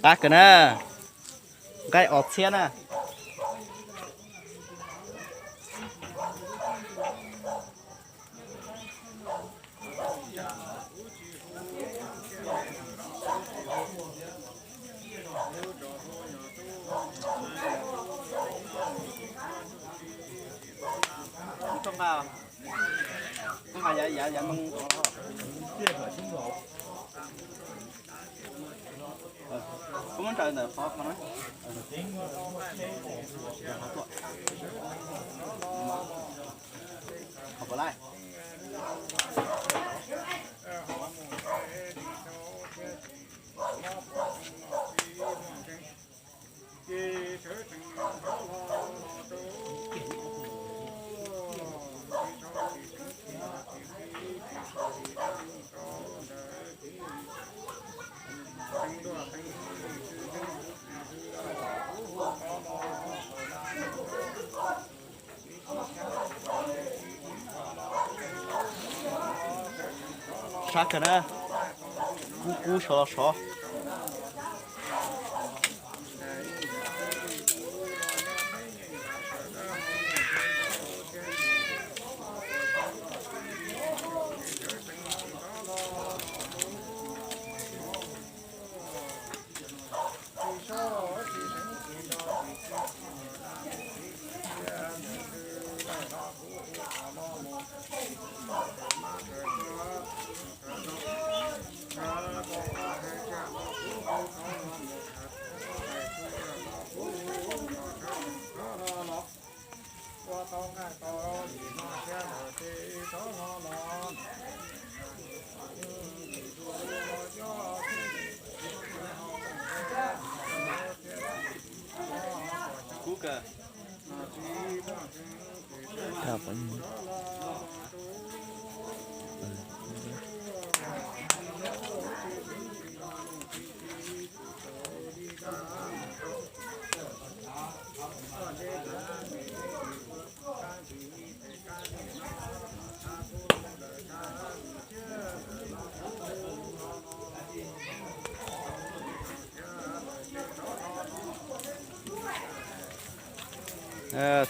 Qab kawg na, nqaij ob txhiab na. Koj muab nraws ntawm qhov qhov na. Qhov puas laij? Sab kawg na, kub kub sov los sov.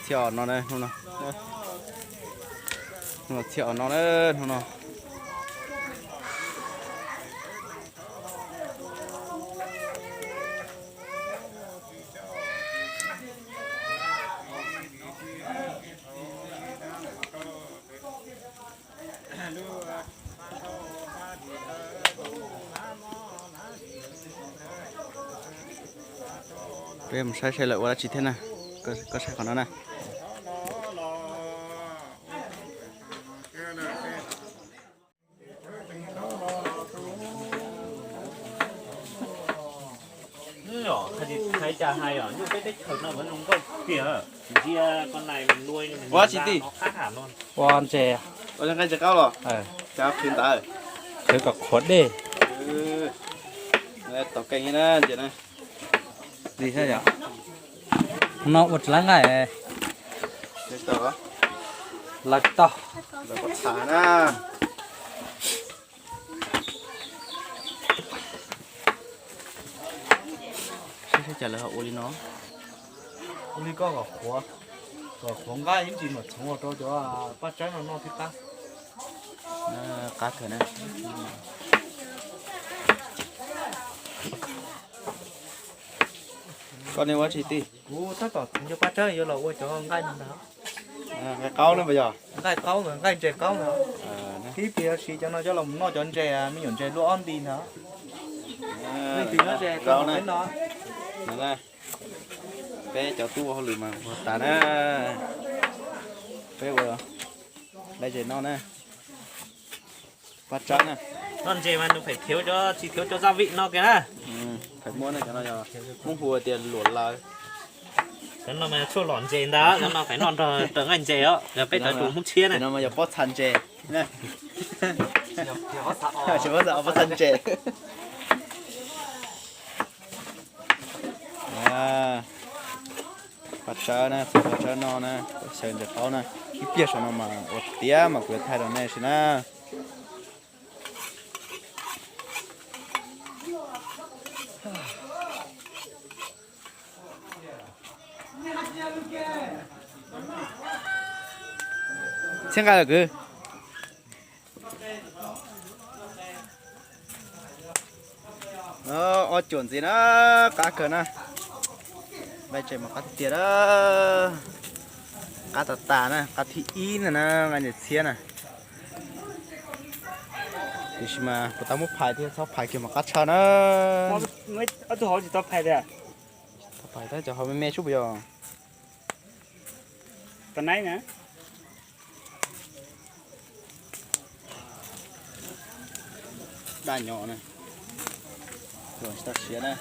Txhia os no na, hnub no. Txhia os no na, hnub no. Peb mus saib saib lawv ua dab tsi thiab na. Koj saib qhov no na. Hais cas hais os, nyob peb teb chaws no mas zoo nkauj tiag. Ntsia ko nai ua dab tsi tij? Ua ntses. Ua nqaij ntses qaub los? Cas qhwv ntawd? Qhwv kom qhuav dej. Tom kees na, ntsia na. Li thiab yom. No ua tsis laib nqaij. Lawv tau. Saib saib cas lawv ho ua li no. Ua li koj kom qhuav, kom qhuav nqaij ib ntsis mam txhoov ua rau cov paj tsawb no noj thiab qab. Qab kawg na. Koj niam ua tsi tij? Kuv tab tom txhoov cov paj tsawb yuav los ua cov nqaij no ntag. Nqaij qaub na puas yog? Nqaij qaub, nqaij ntses qaub ntag. Tib pliag siv cov no coj los noj cov ntses, me nyuam ntses luaj ob nti ntag. Leej twg nyob ze qaub no. Peb cov tub ua hauj lwm mas ua tas na. Peb ua laiv ntses noj na. Paj tsawb na. Noj ntses mas nws phải thiếu cov, tsis thiếu cov gia vị no kìa na. Phải mua na, cov no yog Hmoob hu tias luam lawv. Cov no mas yog tshuaj lom ntses ntag, cov no phải noj nrog raws nqaij ntses os, yog peb cov tus Hmoob tshiab na. Cov no mas yog pob txha ntses. Pob txha ntses. Paj tsawb na, txhoov paj tsawb no na, xyaw ntses qaub na. Ib pliag saum no mas ua tiav mas kuv yuav thaij rau nej saib na. Txhiab nqa lawm kwv. Ob cuam ntxiv na, qab kawg na. Nqaij tseem mas qab tiag tiag na. Qab tas tas na, qab thib ib na na, nqaij ntawm txhiab na. Tiam sis mas puas tau muab phais thiab, txhob phais kiag mas qab tshaj na. Ob tug hauv tsis tau phais tiag. Tau phais tab cov hauv me me sub puas yog? Daj nyo na. Tsis tau siav na.